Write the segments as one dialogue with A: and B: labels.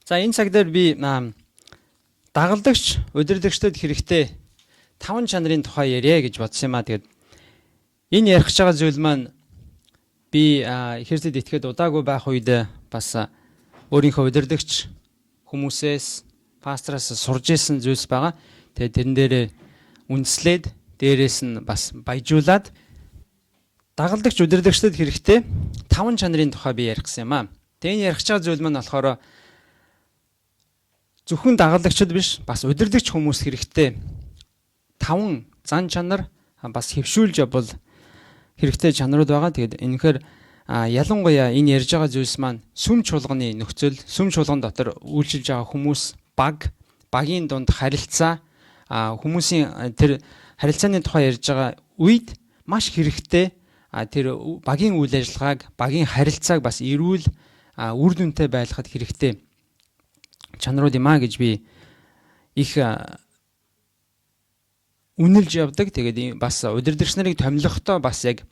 A: За энэ цаг дээр би дагалдагч, удирдагчдад хэрэгтэй таван чанарын тухай ярья гэж бодсон юм а. Тэгээд энэ ярих гэж байгаа зүйл маань би Христэд итгээд удаагүй байх үед бас өөрийнхөө удирдагч хүмүүсээс, пастраас сурж исэн зүйлс байгаа. Тэгээд тэрэн дээрээ үндэслээд, дээрээс нь бас баяжуулаад дагалдагч, удирдагчдад хэрэгтэй таван чанарын тухай би ярих гэсэн юм а. Тэгээд энэ ярих гэж байгаа зүйл маань болохоор зөвхөн дагалдагчид биш, бас удирдагч хүмүүс хэрэгтэй таван зан чанар, бас хэвшүүлж явбал хэрэгтэй чанарууд байгаа. Тэгээд энэхээр ялангуяа энэ ярьж байгаа зүйлс маань сүм чуулганы нөхцөл, сүм чуулган дотор үйлчилж байгаа хүмүүс, баг, багийн дунд харилцаа, хүмүүсийн тэр харилцааны тухай ярьж байгаа үед маш хэрэгтэй тэр багийн үйл ажиллагааг, багийн харилцааг бас эрүүл, үр дүнтэй байлгахад хэрэгтэй чанарууд юм а гэж би их үнэлж явдаг. Тэгээд бас удирдагч нарыг томилохдоо бас яг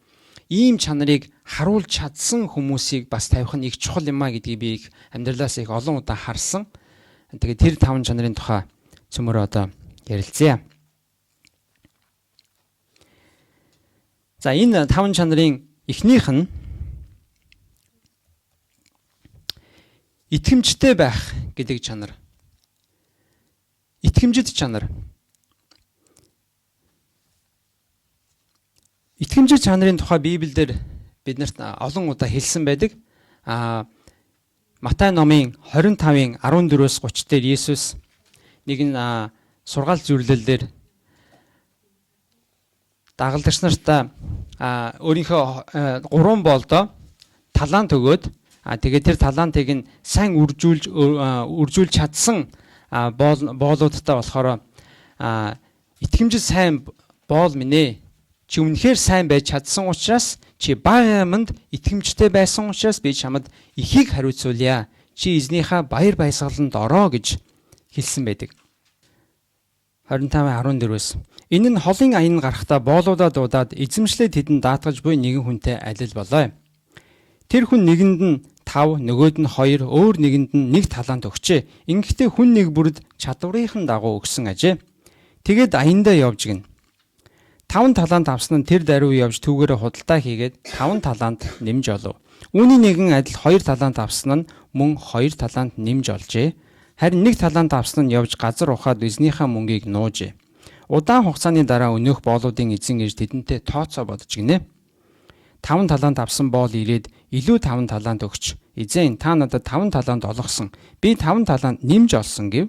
A: ийм чанарыг харуулж чадсан хүмүүсийг бас тавих нь их чухал юм а гэдгийг би их амьдралаас их олон удаа харсан. Тэгээд тэр таван чанарын тухай цөмөр одоо ярилцъя. За энэ таван чанарын эхнийх нь итгэмжтэй байх гэдэг чанар. Итгэмжит чанар. Итгэмжит чанарын тухай Библиэлд биднэрт олон удаа хэлсэн байдаг. Матай номын 25-ын 14-өөс 30 дээр Есүс нэгэн сургаал зөвлөл дээр дагалдагч нартаа өөрийнхөө 3 боолдоо талант өгөөд, тэгээд тэр талантыг нь сайн үржүүлж чадсан боолуудтай болохоор итгэмжит сайн боол минь ээ. Чи үнэхээр сайн байж чадсан учраас, чи бага юмд итгэмжтэй байсан учраас би чамд ихийг хариуцуулъя. Чи эзнийхээ баяр баясгаланд ороо гэж хэлсэн байдаг. 25:14-өөс. Энэ нь холын аян гарахдаа боолуудаа дуудаад эзэмшлээ тэдэнд даатгаж буй нэгэн хүнтэй адил болоо. Тэр хүн нэгэнд нь 5, нөгөөд нь 2, өөр нэгэнд нь 1 талант өгчээ. Ингэхдээ хүн нэг бүрд чадварынхан дагуу өгсөн ажээ. Тэгээд аяндаа явж гин. 5 талант авсан нь тэр даруй явж түүгээрээ худалдаа хийгээд 5 талант нэмж олов. Үүний нэгэн адил 2 талант авсан нь мөн 2 талант нэмж олжээ. Харин 1 талант авсан нь явж газар ухаад эзнийхээ мөнгийг нуужээ. Удаан хугацааны дараа өнөөх боолуудын эзэн ирж тэдэнтэй тооцоо бодож гинэ. 5 талант авсан боол ирээд илүү 5 талант өгч, эзэн та надад 5 талант олгосон. Би 5 талант нэмж олсон гэв.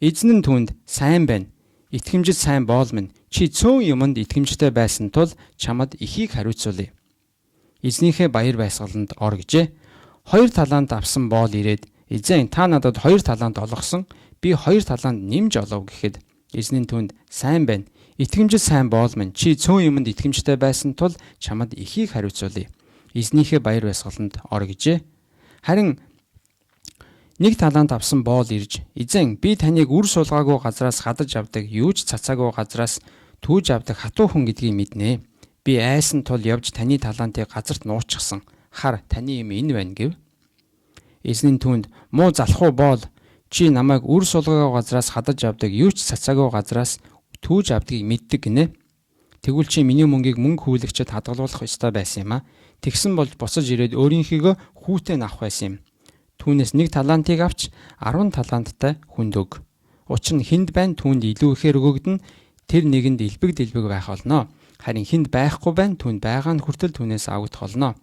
A: Эзэн нь түүнд сайн байна. Итгэмжит сайн боол минь. Чи цөөн юмд итгэмжтэй байсан тул чамд ихийг хариуцуулъя. Эзнийхээ баяр баясгаланд ор гэжээ. 2 талант авсан боол ирээд эзэн та надад 2 талант олгосон. Би 2 талант нэмж олов гэхэд эзэн нь түүнд сайн байна. Итгэмжит сайн боол минь. Чи цөөн юмд итгэмжтэй байсан тул чамд ихийг хариуцуулъя. Эзнийхээ баяр баясгаланд ор гэжээ. Харин 1 талант авсан боол ирж эзэн би таныг үр сулгаагүй газраас хадаж авдаг, юу ч цацаагүй газраас түүж авдаг хатуу хүн гэдгийг мэднэ. Би айсан тул явж таны талантыг газарт нуучихсан. Хар таны юм энэ байна гэв. Эзэн нь түүнд муу залхуу боол чи намайг үр сулгаагүй газраас хадаж авдаг, юу ч цацаагүй газраас түүж авдгийг мэддэг гинэ. Тэгвэл чи миний мөнгийг мөнгө хүлэгчэд хадгалуулах ёстой байсан юм а. Тэгсэн бол буцаж ирээд өөрийнхийгөө хүүтэй нь авах байсан юм. Түүнээс 1 талантыг авч 10 таланттай хүнд өг. Учир нь хүнд байна түүнд илүү ихээр өгөгдөн, тэр нэгэнд элбэг дэлбэг байх болно. Харин хүнд байхгүй байна түүнд байгаа нь хүртэл түүнээс авагдах болно.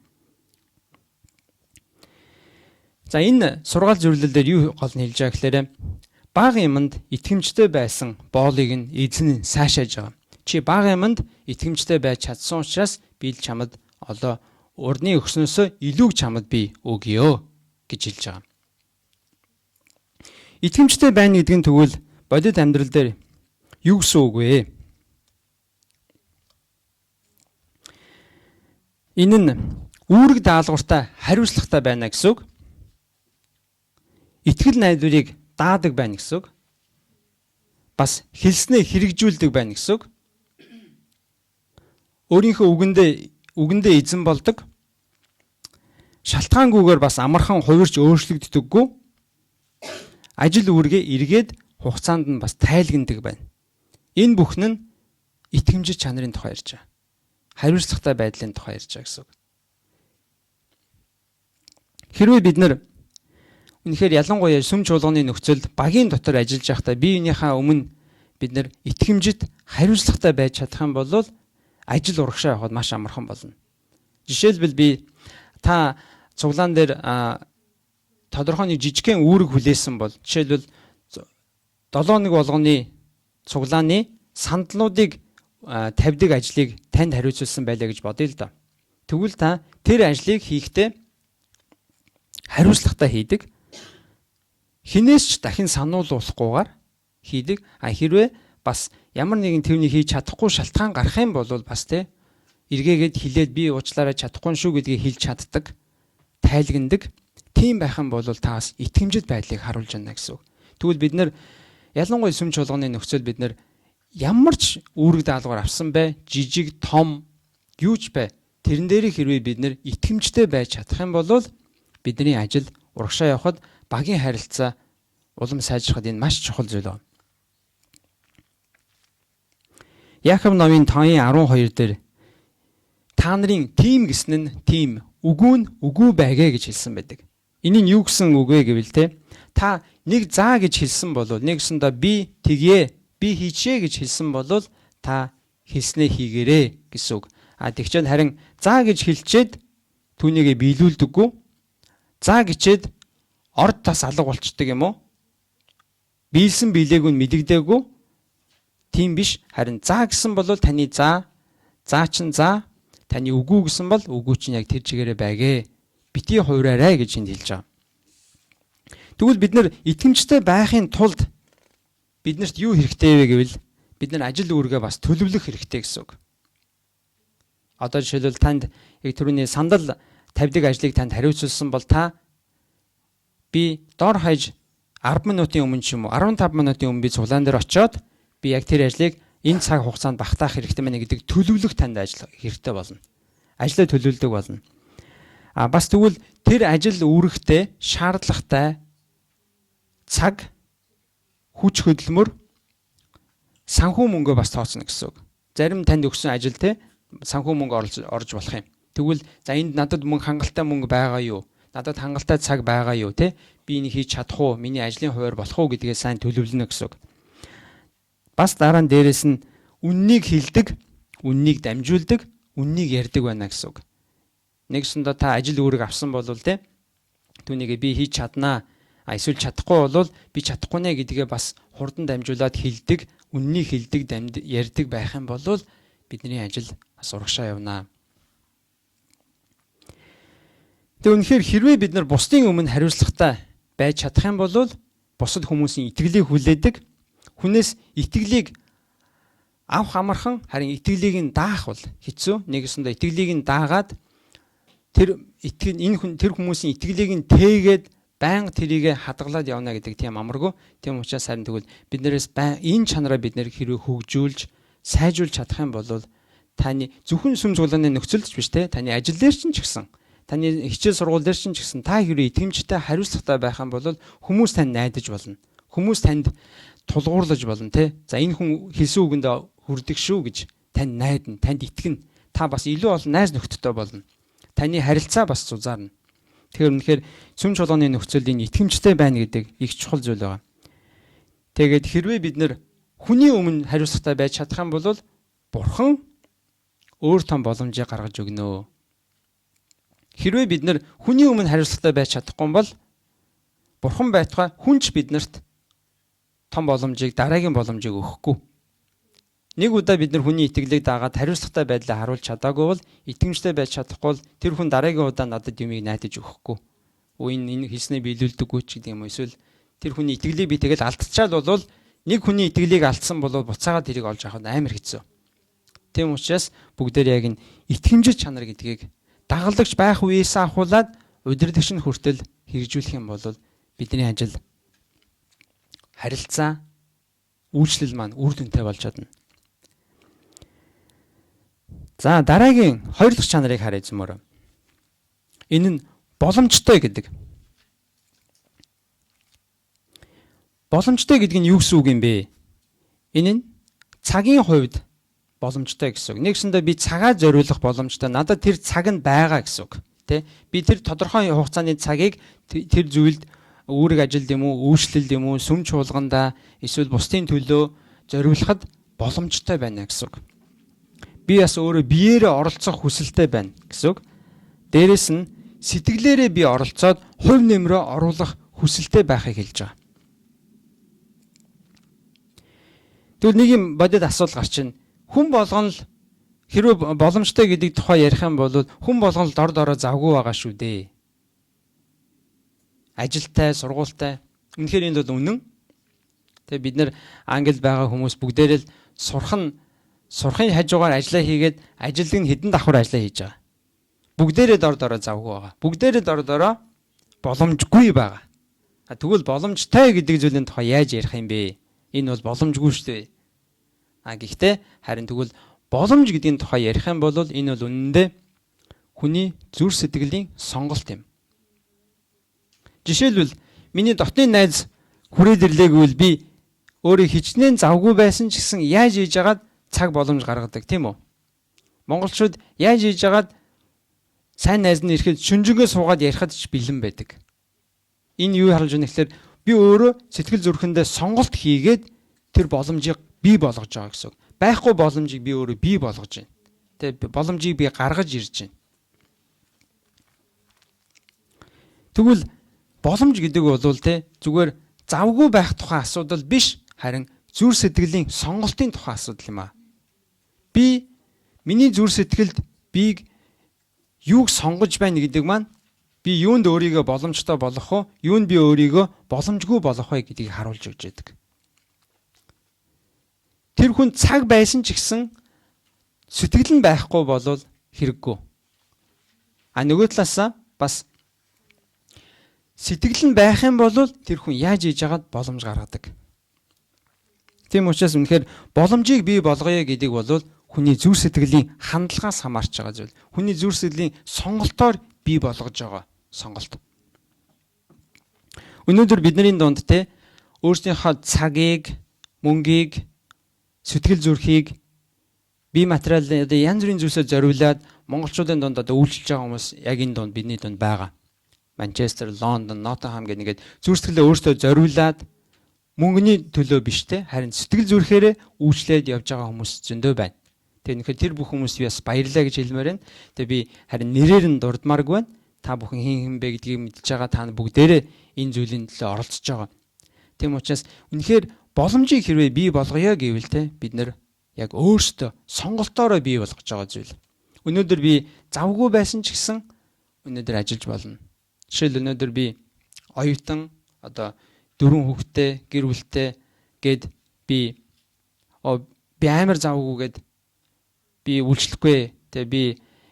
A: За энэ сургаал зөвлөл дээр юу гол нь хэлж байгаа гэхээр бага юмд итгэмжтэй байсан боолыг нь эзэн нь сайшааж байгаа. Чи бага юмд итгэмжтэй байж чадсан учраас би л чамд олоо урдны өгснөөсөө илүүг чамд би өгье гэж хэлж байгаа. Итгэмжтэй байна гэдэг нь тэгвэл бодит амьдрал дээр юу гэсэн үг вэ? Энэ нь үүрэг даалгавартай хариуцлагатай байна гэсэн үг. Итгэл найдварыг даадаг байна гэсэн үг. Бас хэлснээ хэрэгжүүлдэг байна гэсэн үг. Өөрийнхөө үгэндээ эзэн болдог. Шалтгаангүйгээр бас амархан хувирч өөрчлөгддөггүй. Ажил үүргээ эргээд хугацаанд нь бас тайлгнадаг байна. Энэ бүхэн нь итгэмжит чанарын тухай ярьж байгаа. Хариуцлагатай байдлын тухай ярьж байгаа гэсэн үг. Хэрвээ бид нар үнэхээр ялангуяа сүм чуулганы нөхцөлд багийн дотор ажиллаж байхдаа бие биенийхээ өмнө бид нар итгэмжит, хариуцлагатай байж чадах юм бол ажил урагшаа явахад маш амархан болно. Жишээлбэл, би та цуглаан дээр тодорхой нэг жижигхэн үүрэг хүлээсэн бол, жишээлбэл, 7 нэг болгоны цуглааны сандлуудыг тавьдаг ажлыг танд хариуцуулсан байлаа гэж бодъё л доо. Тэгвэл та тэр ажлыг хийхдээ хариуцлагатай хийдэг. Хэнээс ч дахин сануулуулахгүйгээр хийдэг. А хэрвээ бас ямар нэгэн тэрнийг хийж чадахгүй шалтгаан гарах юм бол бас те эргээгээд хэлээд, би уучлаарай, чадахгүй шүү гэдгийг хэлж чаддаг, тайлгнадаг. Тийм байх юм бол та бас итгэмжит байдлыг харуулж байна гэсэн үг. Тэгвэл бид нар ялангуяа сүм чуулганы нөхцөл бид нар ямар ч үүрэг даалгавар авсан бай, жижиг, том юу ч бай. Тэрэн дээрээ хэрвээ бид нар итгэмжтэй байж чадах юм бол бидний ажил урагшаа явахад, багийн харилцаа улам сайжрахад энэ маш чухал зүйл байна. Яаков номын 5:12 дээр та нарын тийм гэсэн нь тийм, үгүй нь үгүй байгээ гэж хэлсэн байдаг. Энэ нь юу гэсэн үг вэ гэвэл те та нэг заа гэж хэлсэн бол, нэгсэндээ би тэгье, би хийчээ гэж хэлсэн бол та хэлснээ хийгээрэй гэсэн үг. А тэгчээд харин заа гэж хэлчээд түүнийгээ биелүүлдэггүй. За гэчээд орд тас алга болчдөг юм уу? Биелсэн биелээгүй нь мэдэгдээгүй. Тийм биш. Харин за гэсэн бол таны за, за чин за, таны үгүй гэсэн бол үгүй чинь яг тэр чигээрээ байгээ. Битгий хувираарай гэж энд хэлж байгаа. Тэгвэл бид нар итгэмжтэй байхын тулд биднэрт юу хэрэгтэй вэ гэвэл бид нар ажил үүргээ бас төлөвлөх хэрэгтэй гэсэн үг. Одоо жишээлбэл, танд яг түрүүний сандал тавьдаг ажлыг танд хариуцуулсан бол та би дор хаяж 10 минутын өмнө ч юм уу, 15 минутын өмнө би цуглаан дээр очиод би яг тэр ажлыг энэ цаг хугацаанд багтаах хэрэгтэй байна гэдэг төлөвлөх танд ажил хэрэгтэй болно. Ажлаа төлөвлөдөг болно. А бас тэгвэл тэр ажил үүрэгтэй шаардлагатай цаг, хүч хөдөлмөр, санхүү мөнгөө бас тооцно гэсэн үг. Зарим танд өгсөн ажил те санхүү мөнгө орж болох юм. Тэгвэл за, энд надад мөнгө, хангалттай мөнгө байгаа юу? Надад хангалттай цаг байгаа юу те? Би энийг хийж чадах уу? Миний ажлын хуваар болох уу гэдгээ сайн төлөвлөнө гэсэн үг. Бас дараа нь дээрэс нь үннийг хэлдэг, үннийг дамжуулдаг, үннийг ярьдаг байна гэсэн үг. Нэгсэндээ та ажил үүрэг авсан бол те түүнийг би хийж чаднаа. А эсвэл чадахгүй бол би чадахгүй нэ гэдгээ бас хурдан дамжуулаад хэлдэг, үннийг хэлдэг, ярьдаг байх юм бол бидний ажил бас урагшаа явнаа. Тэг үнэхээр хэрвээ бид нар бусдын өмнө хариуцлагатай байж чадах юм бол бусад хүмүүсийн итгэлийг хүлээдэг. Хүнээс итгэлийг авах амархан, харин итгэлийг нь даах бол хэцүү. Нэгэсэндээ итгэлийг нь даагаад тэр итгэл энэ хүн тэр хүмүүсийн итгэлийг нь тээгээд байнга тэрийг хадгалаад явна гэдэг тийм амаргүй. Тийм учраас харин тэгвэл биднээс энэ чанараа бид нэр хэрвээ хөгжүүлж, сайжруулж чадах юм бол таны зөвхөн сүм цуглааны нөхцөлд ч биш те, таны ажил дээр ч гэсэн, таны хичээл сургууль дээр ч гэсэн та хэрвээ итгэмжтэй, хариуцлагатай байх юм бол хүмүүс танд найдаж болно. Хүмүүс танд тулгуурлаж болно те. За, энэ хүн хэлсэн үгэндээ хүрдэг шүү гэж танд найдана, танд итгэнэ. Та бас илүү олон найз нөхдөдтэй болно. Таны харилцаа бас зузаарна. Тэгэхээр үнэхээр сүм чуулганы нөхцөлд энэ итгэмжтэй байна гэдэг их чухал зүйл байгаа. Тэгээд хэрвээ бид нар хүний өмнө хариуцлагатай байж чадах юм бол Бурхан өөр том боломжийг гаргаж өгнө. Хэрвээ бид нар хүний өмнө хариуцлагатай байж чадахгүй бол Бурхан байтугай хүн ч биднэрт том боломжийг, дараагийн боломжийг өгөхгүй. Нэг удаа бид нар хүний итгэлийг дагаад хариуцлагатай байдлаа харуулж чадаагүй бол, итгэмжтэй байж чадахгүй бол тэр хүн дараагийн удаа надад юмыг найдаж өгөхгүй. Өө, энэ хэлснээ биелүүлдэггүй ч гэдэг юм уу, эсвэл тэр хүний итгэлийг би тэгэл алдчихаал бол, нэг хүний итгэлийг алдсан бол буцаагаад тэрийг олж авах амар хэцүү. Тийм учраас бүгдээр яг энэ итгэмжит чанар гэдгийг дагалдагч байх үеэс ахуулаад удирдагч нь хүртэл хэрэгжүүлэх юм бол бидний ажил, харилцаа, үйлчлэл маань үр дүнтэй болж чадна. За, дараагийн хоёр дахь чанарыг харъя зөмөрөө. Энэ нь боломжтой гэдэг. Боломжтой гэдэг нь юу гэсэн үг юм бэ? Энэ нь цагийн хувьд боломжтой гэсэн үг. Нэгсэндээ би цагаа зориулах боломжтой. Надад тэр цаг нь байгаа гэсэн үг. Тэ? Би тэр тодорхой хугацааны цагийг тэр зүйлд үүрэг ажилд юм уу, үйлчлэлд юм уу, сүм чуулгандаа эсвэл бусдын төлөө зориулахад боломжтой байна гэсэн үг. Би бас өөрөө биеэрээ оролцох хүсэлтэй байна гэсэн үг. Дээрэс нь сэтгэлээрээ би оролцоод хувь нэмрээ оруулах хүсэлтэй байхыг хэлж байгаа. Тэгвэл нэг юм бодит асуудал гарч ийн. Хүн болгон л хэрвээ боломжтой гэдэг тухай ярих юм бол хүн болгон л дор дороо завгүй байгаа шүү дээ. Ажилтай, сургуультай. Үнэхээр энэ бол үнэн. Тэгээ бид нэр Англид байгаа хүмүүс бүгдээрээ л сурахын хажуугаар ажиллаа хийгээд ажилд нь хэдэн давхар ажиллаа хийж байгаа. Бүгдээрээ дор дороо завгүй байгаа. Бүгдээрээ дор дороо боломжгүй байгаа. Тэгвэл боломжтой гэдэг зүйлийн тухай яаж ярих юм бэ? Энэ бол боломжгүй шүү дээ. Гэхдээ харин тэгвэл боломж гэдгийн тухай ярих юм бол энэ бол үнэндээ хүний зүр сэтгэлийн сонголт юм. Жишээлбэл миний дотны найз хүрээд ирлээгүй бол би өөрөө хичнээн завгүй байсан ч гэсэн яаж хийж агаад цаг боломж гаргадаг, тийм үү? Монголчууд яаж хийж агаад сайн найз нь ирэхэд шүнжэнгөө суугаад ярихад ч бэлэн байдаг. Энэ юу харуулж байна гэхээр би өөрөө сэтгэл зүрхэндээ сонголт хийгээд тэр боломжийг бий болгож байгаа гэсэн үг. Байхгүй боломжийг би өөрөө бий болгож байна. Тэ, боломжийг би гаргаж ирж байна. Тэгвэл боломж гэдэг бол тэ зүгээр завгүй байх тухай асуудал биш, харин зүр сэтгэлийн сонголтын тухай асуудал юм аа. Би миний зүр сэтгэлд би юуг сонгож байна гэдэг маань би юунд өөрийгөө боломжтой болгох вэ? Юунд би өөрийгөө боломжгүй болгох вэ гэдгийг харуулж өгч яадаг. Тэр хүн цаг байсан ч гэсэн сэтгэл нь байхгүй болвол хэрэггүй. А нөгөө талаасаа бас сэтгэл нь байх юм бол тэр хүн яаж хийж байгаад боломж гаргадаг. Тийм учраас үнэхээр боломжийг бий болгоё гэдэг бол хүний зүр сэтгэлийн хандлагаас хамаарч байгаа зүйл. Хүний зүр сэтгэлийн сонголтоор бий болгож байгаа сонголт. Өнөөдөр бидний дунд те өөрсдийнхөө цагийг, мөнгийг, сэтгэл зүрхийг бие материалын одоо янз бүрийн зүйлсээр зориулаад монголчуудын дунд одоо үйлчилж байгаа хүмүүс яг энэ дунд бидний дунд байгаа. Манчестер, Лондон, Ноттингхам гэх нэгэд зүр сэтгэлээ өөрсдөө зориулаад мөнгөний төлөө биш те харин сэтгэл зүрхээрээ үйлчлээд явж байгаа хүмүүс зөндөө байна. Тэгэхээр тэр бүх хүмүүст би бас баярлалаа гэж хэлмээр байна. Тэгээ би харин нэрээр нь дурдмааргүй байна. Та бүхэн хин хин бэ гэдгийг мэдж байгаа, та нар бүгдээрээ энэ зүйлийн төлөө оролцож байгаа. Тийм учраас үнэхээр боломжийг хэрвээ бий болгоё гэвэл те бид нар яг өөрсдөө сонголтоороо бий болгож байгаа зүйл. Өнөөдөр би завгүй байсан ч гэсэн өнөөдөр ажиллаж болно. Жишээл өнөөдөр би оюутан одоо 4 хүүхэдтэй, гэр бүлтэй гэд би амар завгүй гэд би үйлчлэхгүй, тэгээ би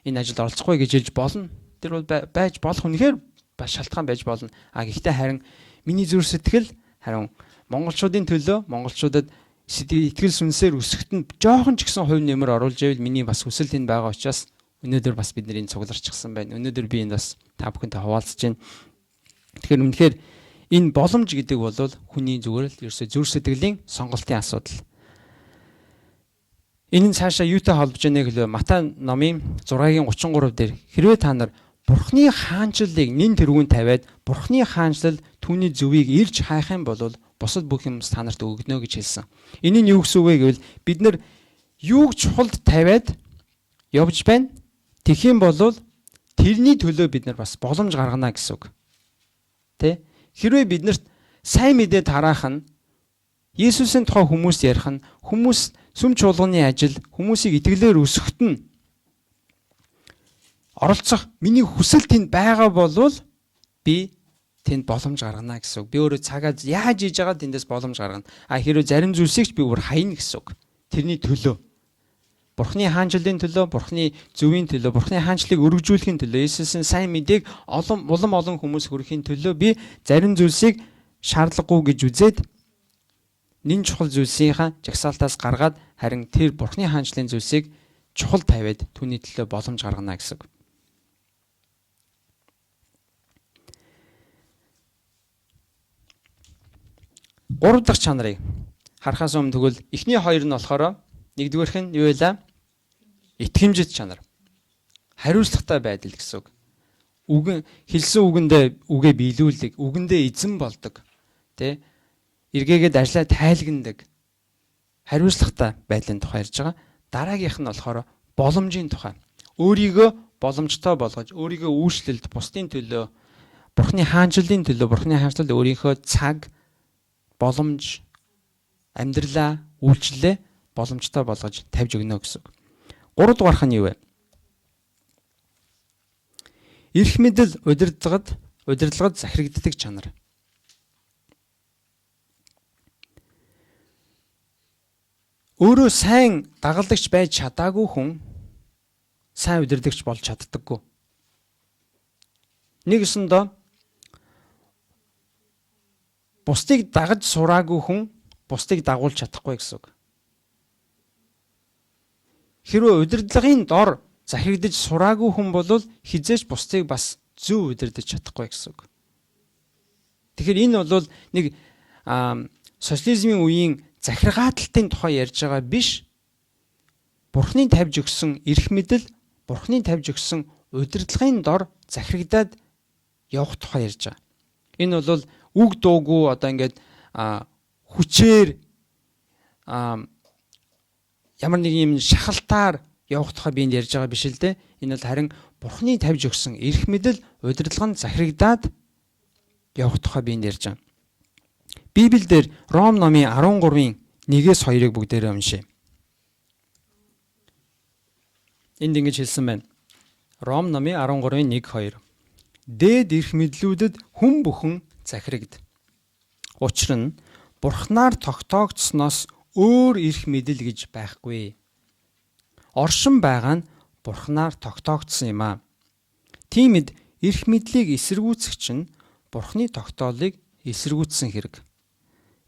A: энэ ажилд оролцохгүй гэж хэлж болно. Тэр бол байж болох, үнэхээр бас шалтгаан байж болно. А гэхдээ харин миний зүр сэтгэл харин монголчуудын төлөө, монголчуудад сэтгэл сүнсээр өсөхөд нь жоохон ч гэсэн хувь нэмэр оруулж ивэл миний бас хүсэл тэнд байгаа учраас өнөөдөр бас бид нар энэ цугларчихсан байна. Өнөөдөр би энд бас та бүхэнтэй хуваалцаж байна. Тэгэхээр үнэхээр энэ боломж гэдэг бол хүний зүгээр л ерөөсөө зүр сэтгэлийн сонголтын асуудал. Энэ нь цаашаа юутай холбож байна гэвэл Матай номын 6-гийн 33 дээр хэрвээ та нар Бурхны хаанчлалыг нэн тэргүүн тавиад Бурхны хаанчлал түүний зөвийг ирж хайх юм бол бусад бүх юм та нарт өгнө гэж хэлсэн. Энэ нь юу гэсэн үг вэ гэвэл бид нар юуг чухалд тавиад явж байна. Тэгэх юм бол тэрний төлөө бид нар бас боломж гаргана гэсэн үг. Тэ? Хэрвээ бид нарт сайн мэдээ тараах нь, Есүсийн тухай хүмүүст ярих нь, хүмүүс сүм чуулганы ажил, хүмүүсийг итгэлээр өсгөхт нь оролцох миний хүсэл тэнд байгаа болвол би тэнд боломж гаргана гэсэн үг. Би өөрөө цагаа яаж хийж байгаа тэндээс боломж гаргана. А хэрвээ зарим зүйлсийг ч би өөр хайна гэсэн үг. Тэрний төлөө. Бурхны хаанчлалын төлөө, Бурхны зөвийн төлөө, Бурхны хаанчлалыг өргөжүүлэхийн төлөө, Есүсийн сайн мэдээг олон улам олон хүмүүс хүрэхийн төлөө би зарим зүйлсийг шаардлагагүй гэж үзээд нэн чухал зүйлсийнхаа жагсаалтаас гаргаад харин тэр Бурхны хаанчлалын зүйлсийг чухал тавиад түүний төлөө боломж гаргана гэсэн үг. Гурав дахь чанарыг харахаас өмнө тэгвэл эхний хоёр нь болохоор нэгдүгээрх нь юу вэ? Итгэмжит чанар. Хариуцлагатай байдал гэсэн үг. Үгэн хэлсэн үгэндээ үгээ биелүүлдэг, үгэндээ эзэн болдог. Тэ? Эргээгээд ажлаа тайлгнадаг. Хариуцлагатай байдлын тухай ярьж байгаа. Дараагийнх нь болохоор боломжийн тухай. Өөрийгөө боломжтой болгож, өөрийгөө үйлчлэлд бусдын төлөө, Бурхны хаанчлалын төлөө, Бурхны хаанчлалд өөрийнхөө цаг, боломж, амьдралаа, үйлчлэлээ боломжтой болгож тавьж өгнө гэсэн үг. Гурав дугаарх нь юу вэ? Эрх мэдэл удирдлагад захирагддаг чанар. Өөрөө сайн дагалдагч байж чадаагүй хүн сайн удирдагч болж чаддаггүй. Нэг ёсондоо бусдыг дагаж сураагүй хүн бусдыг дагуулж чадахгүй гэсэн үг. Хэрвээ удирдлагын дор захирагдаж сураагүй хүн бол хизээч бусдыг бас зөв удирдах чадахгүй гэсэн үг. Тэгэхээр энэ бол нэг социализмын үеийн захиргааталтын тухай ярьж байгаа биш. Бурхны тавьж өгсөн эрх мэдэл, Бурхны тавьж өгсөн удирдлагын дор захирагдаад явах тухай ярьж байгаа. Энэ бол үг дуугүй одоо ингээд хүчээр ямар нэг юм шахалтаар явах тухай би энд ярьж байгаа биш л дээ. Энэ бол харин Бурхны тавьж өгсөн эрх мэдэл, удирдлага нь захирагдаад явах тухай би энд ярьж байгаа. Библиэлд Ром номын 13-ын 1-ээс 2-ыг бүгдээрээ уншъя. Энд ингэж хэлсэн байна. Ром номын 13-ын 1-2. Дээд эрх мэдлүүдэд хүн бүхэн захирагд. Учир нь Бурхнаар тогтоогдсоноос өөр эрх мэдэл гэж байхгүй. Оршин байгаа нь Бурхнаар тогтоогдсон юм аа. Тиймэд эрх мэдлийг эсэргүүцэгч нь Бурхны тогтоолыг эсэргүүцсэн хэрэг.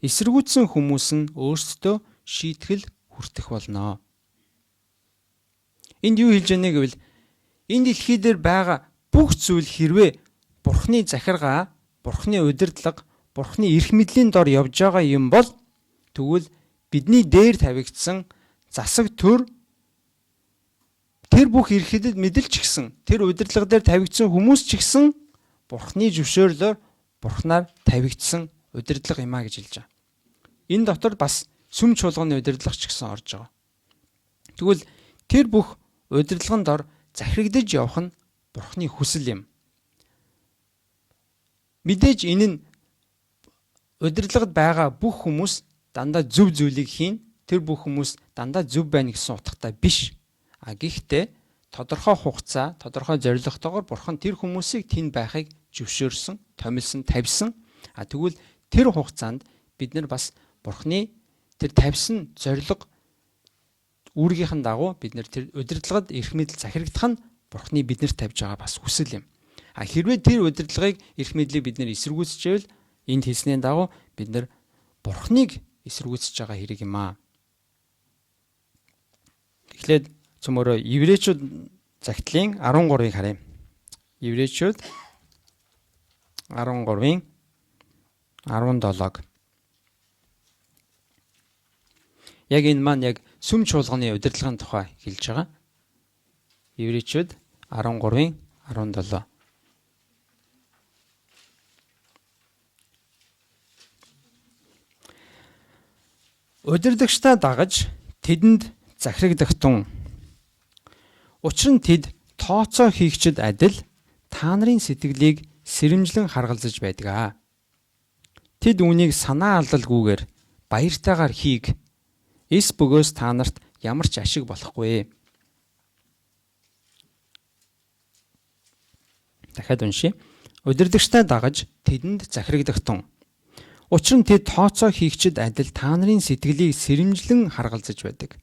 A: Эсэргүүцсэн хүмүүс нь өөрсдөө шийтгэл хүртэх болно. Энд юу хэлж байна гэвэл энэ дэлхий дээр байгаа бүх зүйл хэрвээ Бурхны захиргаа, Бурхны удирдлага, Бурхны эрх мэдлийн дор явж байгаа юм бол тэгвэл бидний дээр тавигдсан засаг төр тэр бүх эрхэдэд мэдэл ч гэсэн тэр удирдлага дээр тавигдсан хүмүүс ч гэсэн Бурхны зөвшөөрлөөр Бурхнаар тавигдсан удирдлага юм а гэж хэлж байгаа. Энэ дотор бас сүм чуулганы удирдлага ч гэсэн орж байгаа. Тэгвэл тэр бүх удирдлагын дор захирагдаж явах нь Бурхны хүсэл юм. Мэдээж энэ нь удирдлагад байгаа бүх хүмүүс дандаа зөв зүйлийг хийн. Тэр бүх хүмүүс дандаа зөв байна гэсэн утгатай биш. А гэхдээ тодорхой хугацаа, тодорхой зорилготойгоор Бурхан тэр хүмүүсийг тэнд байхыг зөвшөөрсөн, томилсон, тавьсан. А тэгвэл тэр хугацаанд бид нар бас Бурханы тэр тавьсан зорилго үүргийнхэн дагуу бид нар тэр удирдлагад эрх мэдэл захирагдах нь Бурханы биднэрт тавьж байгаа бас хүсэл юм. А хэрвээ тэр удирдлагыг эрх мэдлийг бид нэр эсэргүүцчихвэл энд хэлснээр дагуу бид нар Бурханыг эсэргүүцэж байгаа хэрэг юм аа. Эхлээд цөмөрөө Еврейчүүд загтлын 13-ыг харъя. Еврейчүүд 13-ын 17-г. Яг энэ маань яг сүм чуулганы удирдлагын тухай хэлж байгаа. Еврейчүүд 13-ын 17. Удирдагчдаа дагаж тэдэнд захирагдах тун. Учир нь тэд тооцоо хийгчд адил та нарын сэтгэлийг сэрэмжлэн харгалзаж байдаг. Тэд үүнийг санаа алдалгүйгээр баяртайгаар хийг. Эс бөгөөс та нарт ямар ч ашиг болохгүй. Дахиад уншъя. Удирдагчдаа дагаж тэдэнд захирагдах тун. Учир нь тэд тооцоо хийгчд адил та нарын сэтгэлийг сэрэмжлэн харгалзаж байдаг.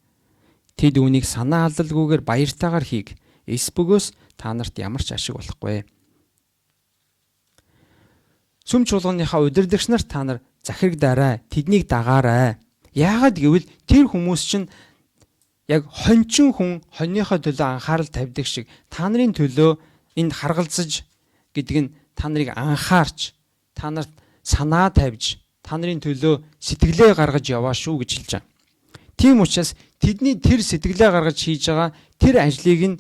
A: Тэд үүнийг санаа алдалгүйгээр баяртайгаар хийг. Эс бөгөөс та нарт ямар ч ашиг болохгүй. Сүм чуулганыхаа удирдагч нарт та нар захирагдаарай, тэднийг дагаарай. Яагаад гэвэл тэр хүмүүс чинь яг хончин хүн хоньныхоо төлөө анхаарал тавьдаг шиг та нарын төлөө энд харгалзаж гэдэг нь та нарыг анхаарч, та нарт санаа тавьж, та нарын төлөө сэтгэлээ гаргаж яваа шүү гэж хэлж байгаа. Тийм учраас тэдний тэр сэтгэлээ гаргаж хийж байгаа тэр ажлыг нь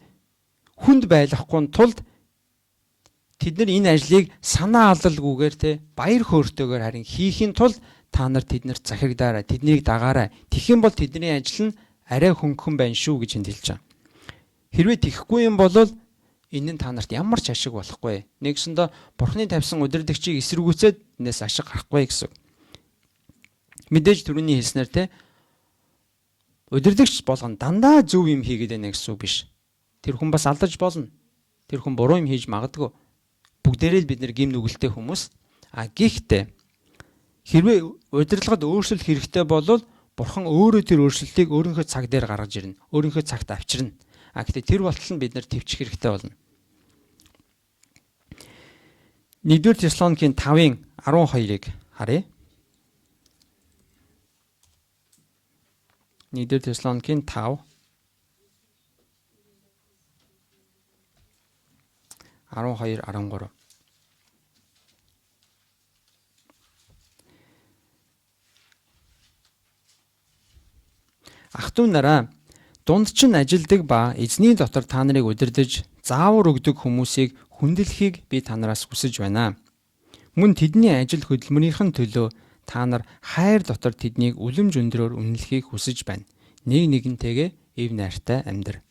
A: хүнд байлгахгүй тулд тэд нар энэ ажлыг санаа алдалгүйгээр те баяр хөөртэйгээр харин хийхийн тулд та нар тэднэрт захирагдаарай, тэднийг дагаарай. Тэгэх юм бол тэдний ажил нь арай хөнгөн байна шүү гэж энд хэлж байгаа. Хэрвээ тэгхгүй юм бол энэ нь та нарт ямар ч ашиг болохгүй. Нэгсэндээ Бурхны тавьсан удирдагчийг эсэргүүцээд энэс ашиг гарахгүй гэсэн. Мэдээж түрүүний хэлснээр те удирдагч болгон дандаа зөв юм хийгээд байна гэсэн үг биш. Тэр хүн бас алдаж болно. Тэр хүн буруу юм хийж магадгүй. Бүгдээрээ л бид нэр гим нүгэлтэй хүмүүс. А гэхдээ хэрвээ удирдлагад өөрчлөлт хэрэгтэй бол Бурхан өөрөө тэр өөрчлөлтийг өөрийнхөө цаг дээр гаргаж ирнэ. Өөрийнхөө цагт авчирна. А гэхдээ тэр болтол нь бид нар төвчих хэрэгтэй болно. 1-р Теслоникийн 5-ын 12-ыг харъя. 1-р Теслоникийн 5 12 13. Ах トゥ нараа, дунд чинь ажилдаг ба эзний дотор та нарыг удирдах, заавар өгдөг хүмүүсийг хүндлэхийг би та нараас хүсэж байна. Мөн тэдний ажил хөдөлмөрийнхэн төлөө та нар хайр дотор тэднийг үлэмж өндрөөр үнэлэхийг хүсэж байна. Нэг нэгнтэйгээ эв найртай амьдр.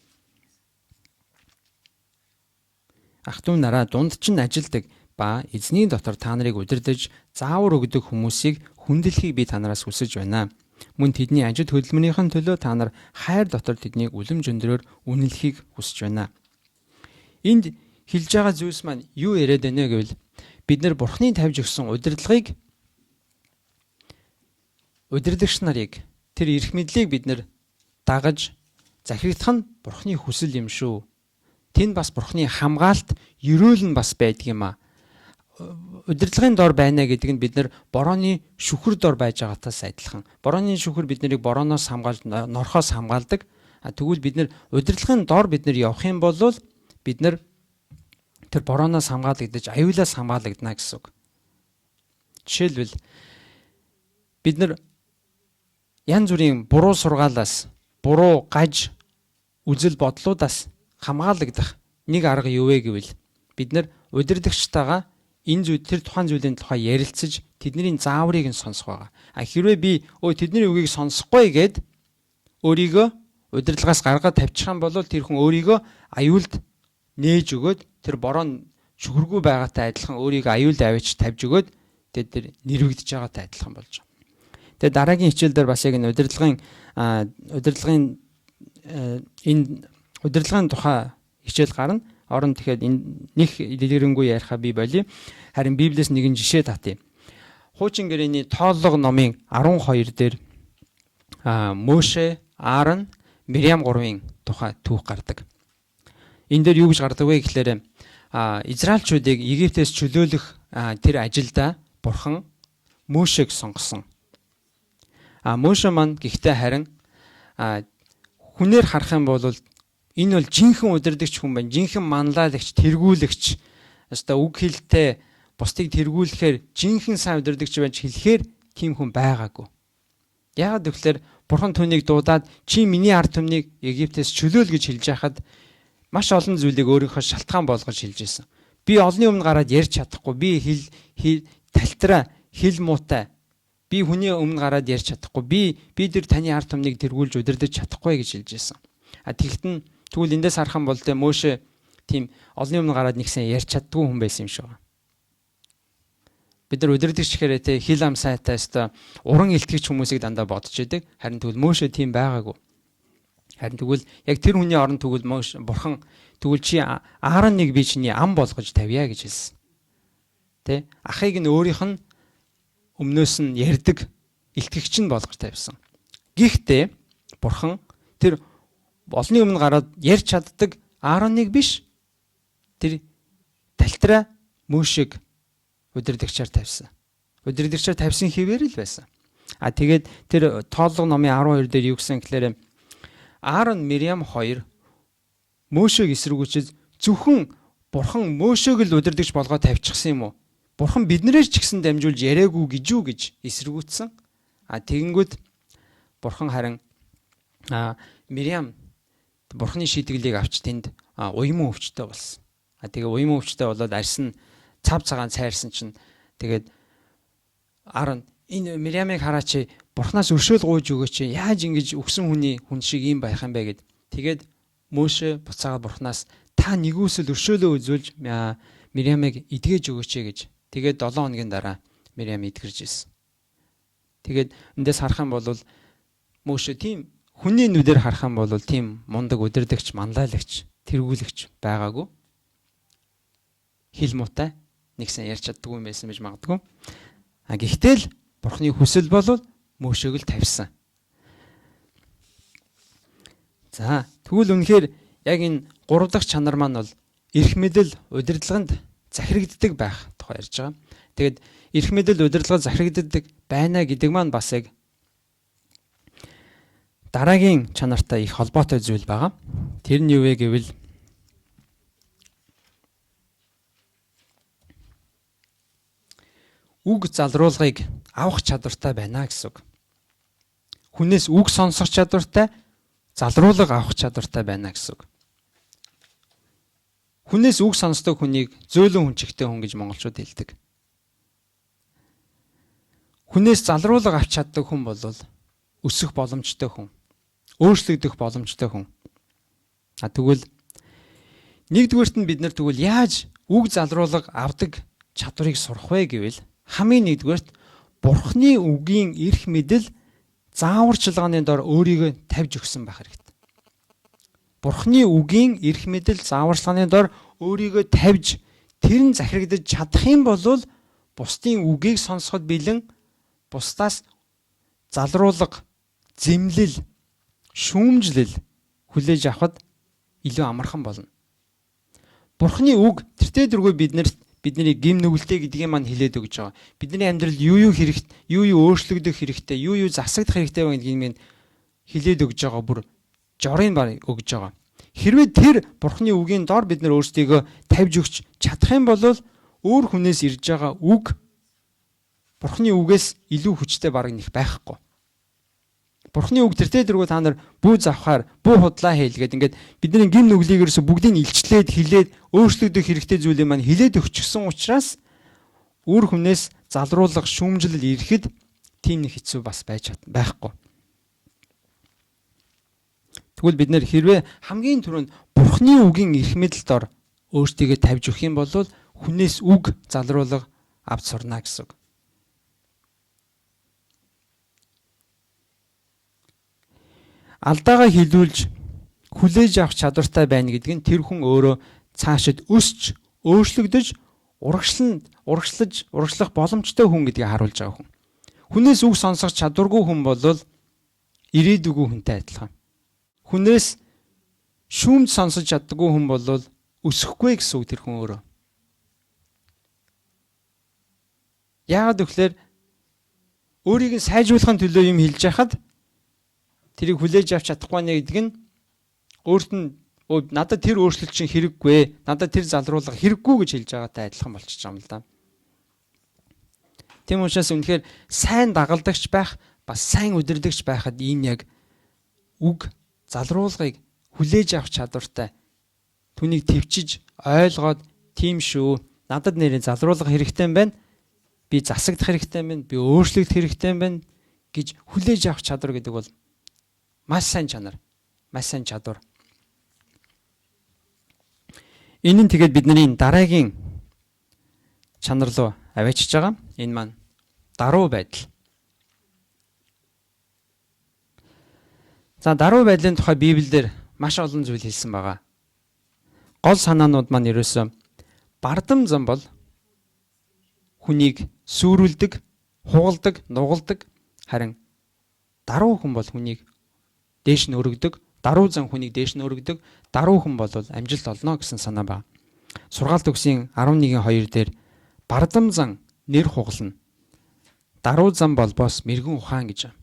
A: Ах トゥ нараа, дунд чинь ажилдаг ба эзний дотор та нарыг удирдах, заавар өгдөг хүмүүсийг хүндлэхийг би та нараас хүсэж байна. Мөн тэдний ажил хөдөлмөрийнхэн төлөө та нар хайр дотор тэднийг үлэмж өндрөөр үнэлэхийг хүсэж байна. Энд хэлж байгаа зүйлс маань юу яриад байна гэвэл бид нар Бурхны тавьж өгсөн удирдлагыг, удирдагч нарыг, тэр эрх мэдлийг бид нар дагаж захирагдах нь Бурхны хүсэл юм шүү. Тэнд бас Бурхны хамгаалт, ерөөл нь бас байдаг юм аа. Удирдлагын дор байна гэдэг нь бид нар борооны шүхэр дор байж байгаагаас адилхан. Борооны шүхэр бид нарыг борооноос хамгаалж, норхоос хамгаалдаг. Тэгвэл бид нар удирдлагын дор бид нар явах юм бол бид нар тэр борооноос хамгаалагдаж, аюулаас хамгаалагдана гэсэн үг. Жишээлбэл бид нар янз бүрийн буруу сургаалаас, буруу гаж үзэл бодлуудаас хамгаалагдах нэг арга юу вэ гэвэл бид нар удирдагчтайгаа энэ зүйл тэр тухайн зүйлийн тухай ярилцаж тэдний зааврыг нь сонсох байгаа. А хэрвээ би тэдний үгийг сонсохгүй гээд өөрийгөө удирдлагаас гаргаад тавьчих юм бол тэр хүн өөрийгөө аюулд нээж өгөөд тэр бороо шүхэргүй байгаатай адилхан өөрийгөө аюулд авчиж тавьж өгөөд тэгээд тэр нэрвэгдэж байгаатай адилхан болж байгаа. Тэгээд дараагийн хичээл дээр бас яг энэ удирдлагын энэ удирдлагын тухай хичээл гарна. Орон тэгэхээр энэ них дэлгэрэнгүй яриха би болиё. Харин Библиэс нэгэн жишээ татъя. Хуучин гэрээний тооллого номын 12 дээр Моше, Аарон, Мириам гурвын тухай түүх гардаг. Энэ дээр юу гэж гардаг вэ гэхээр Израильчуудыг Египтээс чөлөөлөх тэр ажилдаа Бурхан Мошег сонгосон. Моше маань гэхдээ харин хүнээр харах юм бол энэ бол жинхэнэ удирдагч хүн байна. Жинхэнэ манлайлагч, тэргүүлэгч. Өстой үг хэлтэй бусдыг тэргүүлэхээр жинхэнэ сайн удирдагч байж хэлэхээр тийм хүн байгаагүй. Яагаад гэвэл Бурхан түүнийг дуудаад чи миний ард түмнийг Египтээс чөлөөл гэж хэлж байхад маш олон зүйлийг өөрийнхөө шалтгаан болгож хэлж байсан. Би олонний өмнө гараад ярьж чадахгүй, би хэл талтраа, хэл муутай. Би хүний өмнө гараад ярьж чадахгүй. Би тэр таны ард түмнийг тэргүүлж удирдах чадахгүй гэж хэлж байсан. А тэгтэн тэгвэл эндээс харах юм бол тэ Моше тийм олонний өмнө гараад нэг сайн ярьж чаддгүй хүн байсан юм шиг байна. Бид нар удирдагч гэхээр тэ хил ам сайтай өстой уран илтгэгч хүмүүсийг дандаа бодож идэг. Харин тэгвэл Моше тийм байгаагүй. Харин тэгвэл яг тэр хүний оронд тэгвэл Моше Бурхан тэгвэл чи Аароныг би чиний ам болгож тавья гэж хэлсэн. Тэ ахыг нь өөрийнх нь өмнөөс нь ярьдаг илтгэгч нь болгож тавьсан. Гэхдээ Бурхан тэр олонний өмнө гараад ярьж чаддаг Аароныг биш тэр талтраа Мөшег удирдагчаар тавьсан. Удирдагчаар тавьсан хэвээр л байсан. А тэгээд тэр тооллого номын 12 дээр юу гэсэн гэхээр Аарон, Мириам хоёр Мөшег эсэргүүцэж зөвхөн Бурхан Мөшег л удирдагч болгоод тавьчихсан юм уу? Бурхан биднэрээр ч гэсэн дамжуулж яриаггүй гэж юу гэж эсэргүүцсэн. А тэгэнгүүт Бурхан харин Мириам Бурханы шийтгэлийг авч тэнд уйман өвчтэй болсон. А тэгээ уйман өвчтэй болоод арьс нь цав цагаан цайрсан чинь тэгээд Аарон энэ Мириамыг хараач, Бурханаас өршөөл гуйж өгөөч, яаж ингэж өгсөн хүний хүн шиг ийм байх юм бэ гэд. Тэгээд Мөшө буцаагаад Бурханаас та нэгүсэл өршөөлөө үзүүлж Мириамыг эдгэж өгөөч гэж. Тэгээд 7 хоногийн дараа Мириам эдгэрж ирсэн. Тэгээд эндээс харах юм бол Мөшө тийм хүний нүдээр харах юм бол тийм мундаг удирдагч, манлайлагч, тэргүүлэгч байгаагүй. Хил муутай, нэг сан ярьж чаддгүй юм байсан гэж магадгүй. А гэхдээ л Бурхны хүсэл бол Мөшөөг л тавьсан. За тэгвэл үнэхээр яг энэ 3 дахь чанар маань бол эрх мэдэл удирдлаганд захирагддаг байх тухай ярьж байгаа. Тэгээд эрх мэдэл удирдлага захирагддаг байна гэдэг маань бас яг дараагийн чанартай их холбоотой зүйл байгаа. Тэр нь юу вэ гэвэл үг залруулгыг авах чадвартай байна гэсэн үг. Хүнээс үг сонсох чадвартай, залруулга авах чадвартай байна гэсэн үг. Хүнээс үг сонсдог хүнийг зөөлөн хүнчигтэй хүн гэж монголчууд хэлдэг. Хүнээс залруулга авч чаддаг хүн бол өсөх боломжтой хүн, өөрчлөгдөх боломжтой хүн. А тэгвэл нэгдүгээрт нь бид нар тэгвэл яаж үг залруулга авдаг чадварыг сурах вэ гэвэл хамгийн нэгдүгээрт Бурхны үгийн эрх мэдэл зааварчилгааны дор өөрийгөө тавьж өгсөн байх хэрэгтэй. Бурхны үгийн эрх мэдэл зааварчилгааны дор өөрийгөө тавьж тэр нь захирагдаж чадах юм бол бусдын үгийг сонсоход бэлэн, бусдаас залруулга, зэмлэл, шүүмжлэл хүлээж авахд илүү амархан болно. Бурхны үг тэртээ дөрвөө бидний гим нүгэлтэй гэдгийг маань хэлээд өгч байгаа. Бидний амьдрал юу юу хэрэгтэй, юу юу өөрчлөгдөх хэрэгтэй, юу юу засагдах хэрэгтэй вэ гэдгийг маань хэлээд өгч байгаа, бүр жорыг баг өгж байгаа. Хэрвээ тэр Бурхны үгийн дор бид нар өөрсдийгөө тавьж өгч чадах юм бол өөр хүнээс ирж байгаа үг Бурхны үгээс илүү хүчтэй бараг нэх байхгүй. Бурхны үг тэртээ дөрвөө та нар бүү завхаар, бүү худлаа хийлгээд ингээд бидний гим нүглийг ерөөсө бүгдийг илчлээд хилээд өөрчлөгдөх хэрэгтэй зүйлийг маань хилээд өгчихсөн учраас өөр хүнээс залруулга, шүүмжлэл ирэхэд тийм нэг хэцүү бас байж байхгүй. Тэгвэл бид нэр хэрвээ хамгийн түрүүнд Бурхны үгийн эрх мэдэл дор өөрсдийгөө тавьж өгөх юм бол хүнээс үг залруулга авч сурна гэсэн үг. Алдаагаа хилүүлж хүлээж авах чадвартай байна гэдэг нь тэр хүн өөрөө цаашид өсч, өөрчлөгдөж, урагшлах боломжтой хүн гэдгийг харуулж байгаа хүн. Хүнээс үг сонсох чадваргүй хүн бол ирээдүгүү хүнтэй адилхан. Хүнээс шүүмж сонсож чаддаггүй хүн бол өсөхгүй гэсэн үг тэр хүн өөрөө. Яагаад гэвэл өөрийг нь сайжруулахын төлөө юм хэлж яхад тэрийг хүлээж авч чадахгүй нэ гэдэг нь өөрт нь надад тэр өөрчлөлт чинь хэрэггүй, надад тэр залруулга хэрэггүй гэж хэлж байгаатай адилхан болчихж байгаа юм л да. Тийм учраас үнэхээр сайн дагалдагч байх, бас сайн удирдагч байхад энэ яг үг залруулгыг хүлээж авах чадвартай, түүнийг төвчж ойлгоод тийм шүү, надад нэрийн залруулга хэрэгтэй юм байна, би засагдах хэрэгтэй юм байна, би өөрчлөгдөх хэрэгтэй юм байна гэж хүлээж авах чадвар гэдэг бол маш сайн чанар, маш сайн чадвар. Энэ нь тэгээд бидний дараагийн чанар руу аваачиж байгаа. Энэ маань даруй байдал. За даруй байдлын тухай Библиэлд маш олон зүйл хэлсэн байгаа. Гол санаанууд маань ерөөсөө бардам зам бол хүнийг сүрүүлдэг, хугалдаг, нугалдаг, харин даруй хүн бол хүнийг дээш нь өргөдөг, даруй зан хүнийг дээш нь өргөдөг, даруй хүн бол амжилт олно гэсэн санаа байна. Сургаал төгсийн 11-2 дээр бардам зан нэр хугална. Даруй зан болбоос мэрэгэн ухаан гэж.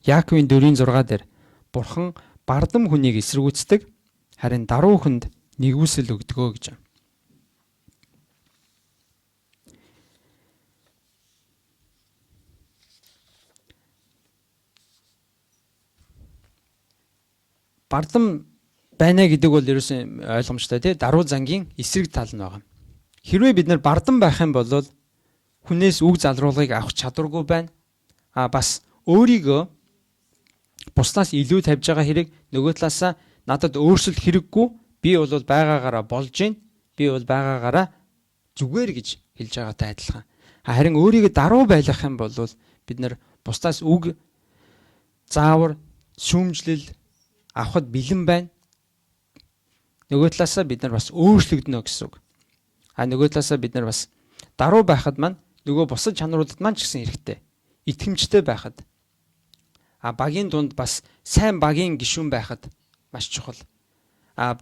A: Яаковын 4-6 дээр Бурхан бардам хүнийг эсэргүүцдэг, харин даруй хүнд нэгүсэл өгдөгөө гэж. Бардам байна гэдэг бол ерөөсөн ойлгомжтой тий, даруй зангийн эсрэг тал нь байгаа. Хэрвээ бид нар бардам байх юм бол хүнээс үг залруулгыг авах чадваргүй байна. А бас өөрийгөө бусдаас илүү тавьж байгаа хэрэг, нөгөө талаасаа надад өөрчлөлт хэрэггүй, би бол байгаагаараа болж гин, би бол байгаагаараа зүгээр гэж хэлж байгаатай адилхан. Харин өөрийгөө даруй байлгах юм бол бид нар бусдаас үг заавар, шүүмжлэл авахд бэлэн байна. Нөгөө талаасаа бид нар бас өөрчлөгдөнө гэсэн үг. А нөгөө талаасаа бид нар бас даруй байхад маань нөгөө бусад чанаруудад маань ч гэсэн хэрэгтэй. Итгэмжтэй байхад, а багийн дунд бас сайн багийн гишүүн байхад маш чухал. А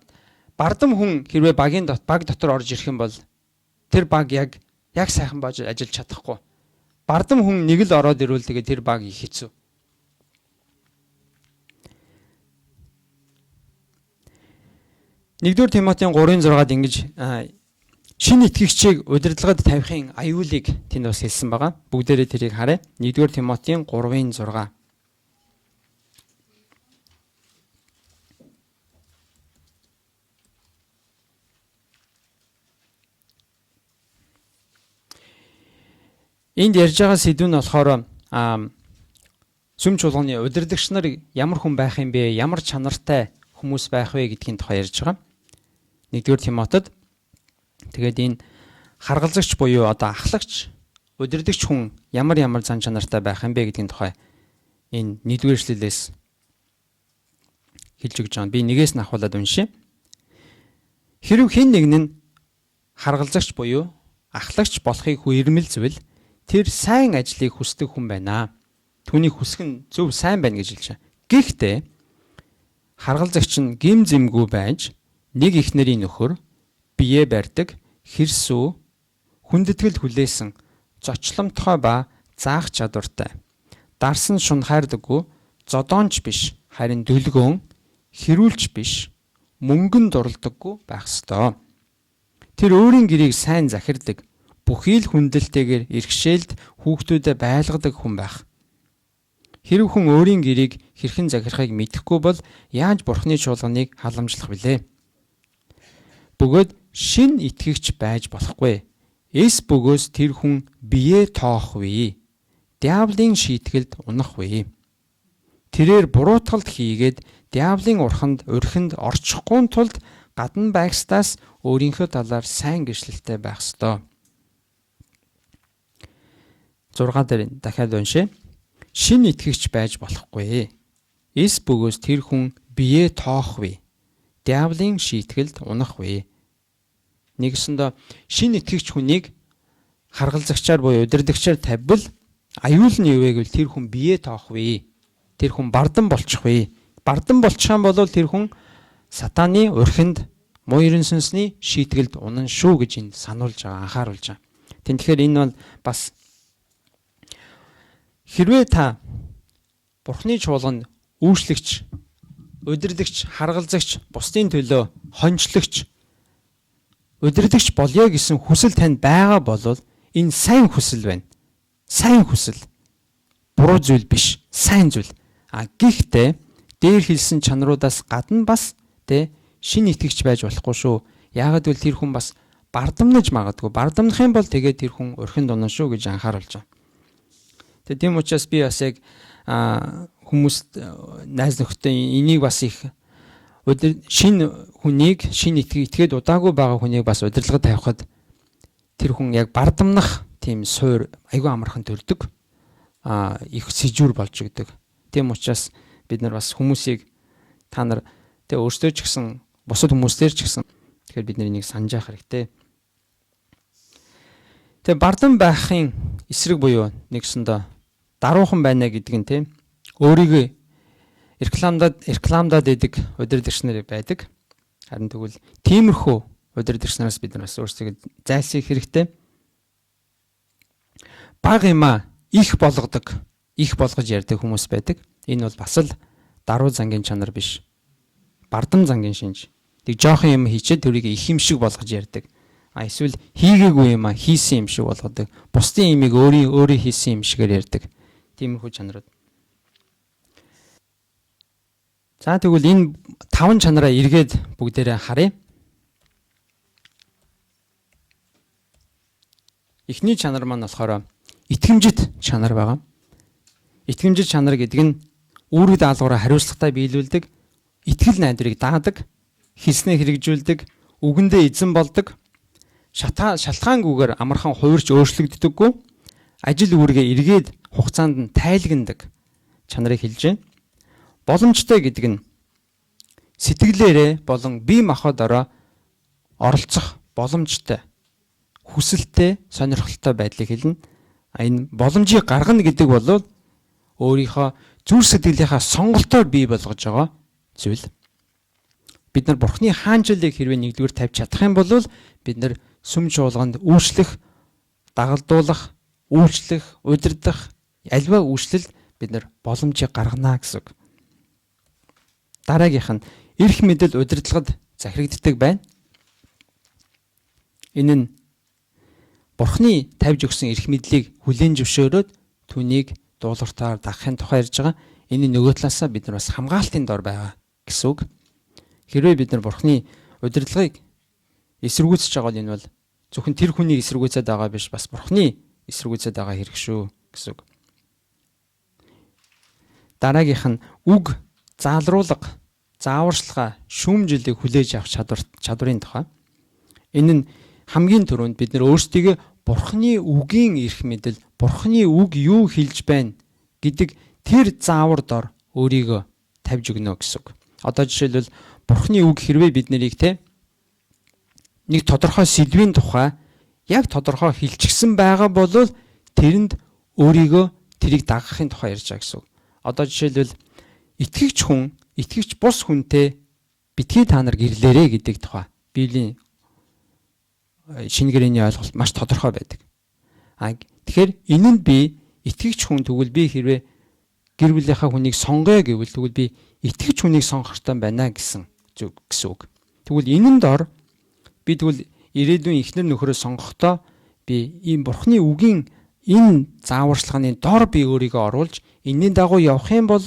A: бардам хүн хэрвээ багийн баг дотор орж ирэх юм бол тэр баг яг сайхан баж ажиллаж чадахгүй. Бардам хүн нэг л ороод ирвэл тэгээ тэр баг их хэцүү. Нэгдүгээр Тимотийн 3:6-ад ингэж шинэ итгэгчийг удирдлагад тавихын аюулыг тэнд бас хэлсэн байгаа. Бүгдээрээ тэрийг харъя. Нэгдүгээр Тимотийн 3:6. Энд ярьж байгаа сэдв нь болохоор сүм чуулганы удирдагч нар ямар хүн байх юм бэ? Ямар чанартай хүмүүс байх вэ гэдгийн тухай ярьж байгаа. Нэгдүгээр Тимотед тэгээд энэ харгалзагч буюу одоо ахлагч, удирдагч хүн ямар ямар зан чанартай байх юм бэ гэдгийн тухай энэ нэгдүгээр эшлэлээс хэлж өгч байгаа. Би нэгээс нь ахуулаад уншия. Хэрв хэн нэг нь харгалзагч буюу ахлагч болохыг хүэрмэлзвэл тэр сайн ажлыг хүсдэг хүн байна. Түүний хүсэх нь зөв сайн байна гэж хэлж байгаа. Гэхдээ харгалзагч нь гим зэмгүй байж нэг эхнэрийн нөхөр, бие барьдаг, хэрсүү, хүндэтгэл хүлээсэн, зочломтгой ба заах чадвартай. Дарсан шунхайрдаггүй, зодоонч биш, харин дүлгөөн, хэрүүлч биш, мөнгөн дурлдаггүй байх ёстой. Тэр өөрийн гэрийг сайн захирдаг, бүхий л хүндэлтэйгээр иргэшээлд хүүхдүүдэд байлгадаг хүн байх. Хэрв хүн өөрийн гэрийг хэрхэн захирахыг мэдэхгүй бол яаж Бурхны чуулганыг халамжлах вүлээ? Бөгөөд шин итгэгч байж болохгүй. Эс бөгөөс тэр хүн биеэ тоох вэ. Диавлын шийтгэлд унах вэ. Тэрээр буруутгалд хийгээд диавлын урхинд орчихгүй тулд гадна байгстаас өөрийнхөө талаар сайн гэрчлэлтэй байх ёстой. 6 дээр дахиад уншъя. Шин итгэгч байж болохгүй. Эс бөгөөс тэр хүн биеэ тоох вэ. Диавлын шийтгэлд унах вэ. Нэгсэндээ шин итгэгч хүнийг харгалзагчаар буюу удирдагчаар тавьбал аюул нь юу вэ гэвэл тэр хүн биеэ тоох вэ. Тэр хүн бардан болчих вэ. Бардан болчих юм бол тэр хүн сатаны урхинд, муу ерөн сүнсний шийтгэлд унан шүү гэж энд сануулж байгаа, анхааруулж байгаа. Тэгэхээр энэ бол бас хэрвээ та Бурхны чуулганд үйлчлэгч, удирдагч, харгалзагч, бусдын төлөө хончлогч, удирдагч болъё гэсэн хүсэл танд байгаа бол энэ сайн хүсэл байна. Сайн хүсэл. Буруу зүйл биш, сайн зүйл. А гэхдээ дээр хэлсэн чанаруудаас гадна бас тэ шин итгэгч байж болохгүй шүү. Яагаад гэвэл тэр хүн бас бардамнаж магадгүй. Бардамнах юм бол тэгээд тэр хүн орхинд унана шүү гэж анхааруулж байгаа. Тэгээ тийм учраас би бас яг хүмүүст найз нөхдөд энийг бас их шин хүнийг, шин итгээд удаагүй байгаа хүнийг бас удирдлагад тавихад тэр хүн яг бардамнах тийм суур айгүй амархан төрдөг. Их сэжүүр болж өгдөг. Тийм учраас бид нар бас хүмүүсийг та нар тэгээ өөрсдөө ч гэсэн бусад хүмүүстээр ч гэсэн тэгэхээр бид нар энийг санаж явах хэрэгтэй. Тэгээ бардам байхын эсрэг буюу нэгсэндээ даруухан байна гэдэг нь тийм өөрийгөө рекламдаад идэг удирдагч нар байдаг. Харин тэгвэл тиймэрхүү удирдагч нараас бид нар бас өөрсдөө зайлсхийх хэрэгтэй. Баг юмаа их болгодог, их болгож ярьдаг хүмүүс байдаг. Энэ бол бас л даруй зангийн чанар биш. Бардам зангийн шинж. Тэг жоохон юм хийчээд тэрийг их юм шиг болгож ярьдаг. А эсвэл хийгээгүй юм а хийсэн юм шиг болгодог. Бусдын имийг өөрийн хийсэн юм шигээр ярьдаг. Тиймэрхүү чанарууд. За, тэгвэл энэ таван чанараа эргээд бүгдээрээ харъя. Эхний чанар маань болохоор итгэмжит чанар байгаа. Итгэмжит чанар гэдэг нь үүрэг даалгавраа хариуцлагатай биелүүлдэг, итгэл найдварыг даадаг, хэлснээ хэрэгжүүлдэг, үгэндээ эзэн болдог, шалтгаангүйгээр амархан хувирч өөрчлөгддөггүй, ажил үүргээ эргээд хугацаанд нь тайлгнадаг чанарыг хэлж байна. Боломжтой гэдэг нь сэтгэлээрээ болон бие махбодороо оролцох боломжтой, хүсэлтэй, сонирхолтой байдлыг хэлнэ. Энэ боломжийг гаргана гэдэг бол өөрийнхөө зүрх сэтгэлийнхаа сонголтоор бий болгож байгаа зүйл. Бид нар Бурхны хаанчлалыг хэрвээ нэгдүгээр тавьж чадах юм бол бид нар сүм чуулганд үйлчлэх, дагалдуулах, үйлчлэх, удирдах альва үйлчлэлд бид нар боломжийг гаргана гэсэн үг. Дараагийнх нь эрх мэдэл удирдлагад захирагддаг байна. Энэ нь Бурхны тавьж өгсөн эрх мэдлийг хүлээн зөвшөөрөөд түүнийг дуулууртаар дагахын тухай ярьж байгаа. Энэ нөгөө талаасаа бид нар бас хамгаалтын дор байгаа гэсэн үг. Хэрвээ бид нар Бурхны удирдлагыг эсэргүүцэж байгаа бол энэ бол зөвхөн тэр хүнийг эсэргүүцээд байгаа биш, бас Бурхны эсэргүүцээд байгаа хэрэг шүү гэсэн үг. Дараагийнх нь үг, заалруулга, зааварчилгаа, шүүмжлэлийг хүлээж авах чадварын тухай. Энэ нь хамгийн түрүүнд бид нар өөрсдийгөө Бурхны үгийн эрх мэдэл, Бурхны үг юу хэлж байна гэдэг тэр заавар дор өөрийгөө тавьж өгнө гэсэн үг. Одоо жишээлбэл, Бурхны үг хэрвээ бид нарыг те нэг тодорхой сэдвийн тухай яг тодорхой хэлчихсэн байгаа бол тэрэнд өөрийгөө тэрийг дагахын тухай ярьж байгаа гэсэн үг. Одоо жишээлбэл, итгэгч хүн итгэгч бус хүнтэй битгий та нар гэрлээрэй гэдэг тухай Библийн шинэ гэрээний ойлголт маш тодорхой байдаг. А тэгэхээр энэ нь би итгэгч хүн, тэгвэл би хэрвээ гэр бүлийнхаа хүнийг сонгоё гэвэл тэгвэл би итгэгч хүнийг сонгох хэрэгтэй байна гэсэн зүг гэсэн үг. Тэгвэл энэ дор би тэгвэл ирээдүйн эхнэр нөхрөө сонгохдоо би ийм Бурхны үгийн энэ зааварчилгааны дор би өөрийгөө оруулж энэний дагуу явах юм бол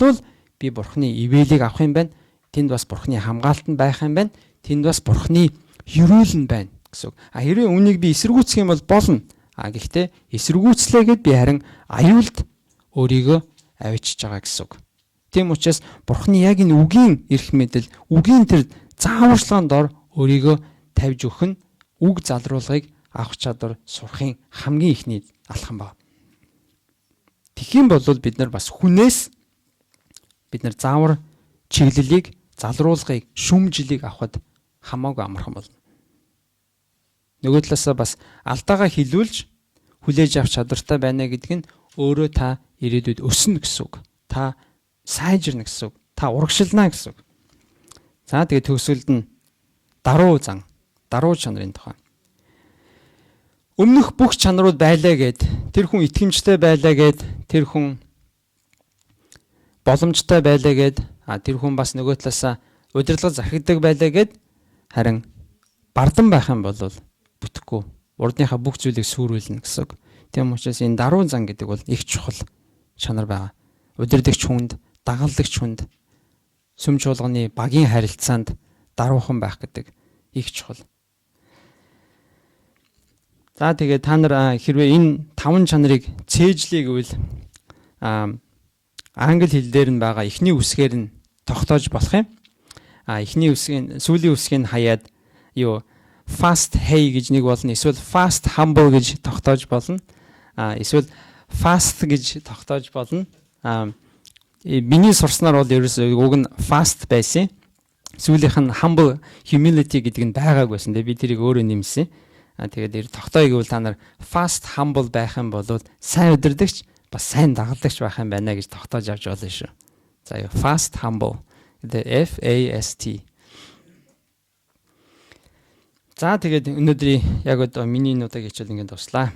A: би Бурхны ивээлийг авах юм байна. Тэнд бас Бурхны хамгаалалт нь байх юм байна. Тэнд бас Бурхны ерөөл нь байна гэсэн үг. А хэрвээ үүнийг би эсэргүүцэх юм бол болно. А гэхдээ эсэргүүцлээгээд би харин аюулд өөрийгөө авчиж байгаа гэсэн үг. Тийм учраас Бурхны яг энэ үгийн эрх мэдэл, үгийн тэр зааварчилгаан дор өөрийгөө тавьж өгөх нь үг залруулгыг авах чадвар сурахын хамгийн эхний алхам байна. Тэгэх юм бол бид нар бас хүнээс бид нар заавар чиглэлийг, залруулгыг, шүүмжлэлийг авахад хамаагүй амархан болно. Нөгөө талаасаа бас алдаагаа хилүүлж хүлээж авах чадвартай байна гэдэг нь өөрөө та ирээдүйд өснө гэсэн үг. Та сайжирна гэсэн үг. Та урагшилна гэсэн үг. За, тэгээд төгсгөлд нь даруй зан, даруй чанарын тухай. Өмнөх бүх чанарууд байлаа гэд, тэр хүн итгэмжтэй байлаа гэд, тэр хүн боломжтой байлаа гэд, а тэр хүн бас нөгөө талаасаа удирдлага захирдаг байлаа гэд харин бардан байх юм бол бүтэхгүй. Урдныхаа бүх зүйлийг сүрүүлнэ гэсэн үг. Тийм учраас энэ даруй зан гэдэг бол их чухал чанар байгаа. Удирдагч хүнд, дагалдагч хүнд, сүм чуулганы багийн харилцаанд даруухан байх гэдэг их чухал. За, тэгээд та нар хэрвээ энэ таван чанарыг цээжлэе гэвэл англи хэл дээр нь байгаа эхний үсгээр нь тогтоож болох юм. А эхний үсгийн сүүлийн үсгийг хаяад юу fast hey гэж нэг болно. Эсвэл fast humble гэж тогтоож болно. А эсвэл fast гэж тогтоож болно. А миний сурснаар бол ерөөсөө уг нь fast байсан. Сүүлийнх нь humble, humility гэдэг нь байгаагүй байсан. Тэгээ би тэрийг өөрөө нэмсэн. А тэгээд ер тогтоё гэвэл та нар fast humble байх юм бол сайн удирдагч, бас сайн дагалдагч байх юм байна гэж тогтоож авч болно шүү. За юу, fast humble. The F A S T. За, тэгээд өнөөдрийн яг одоо миний энэ удаагийн хичээл ингээд дуслаа.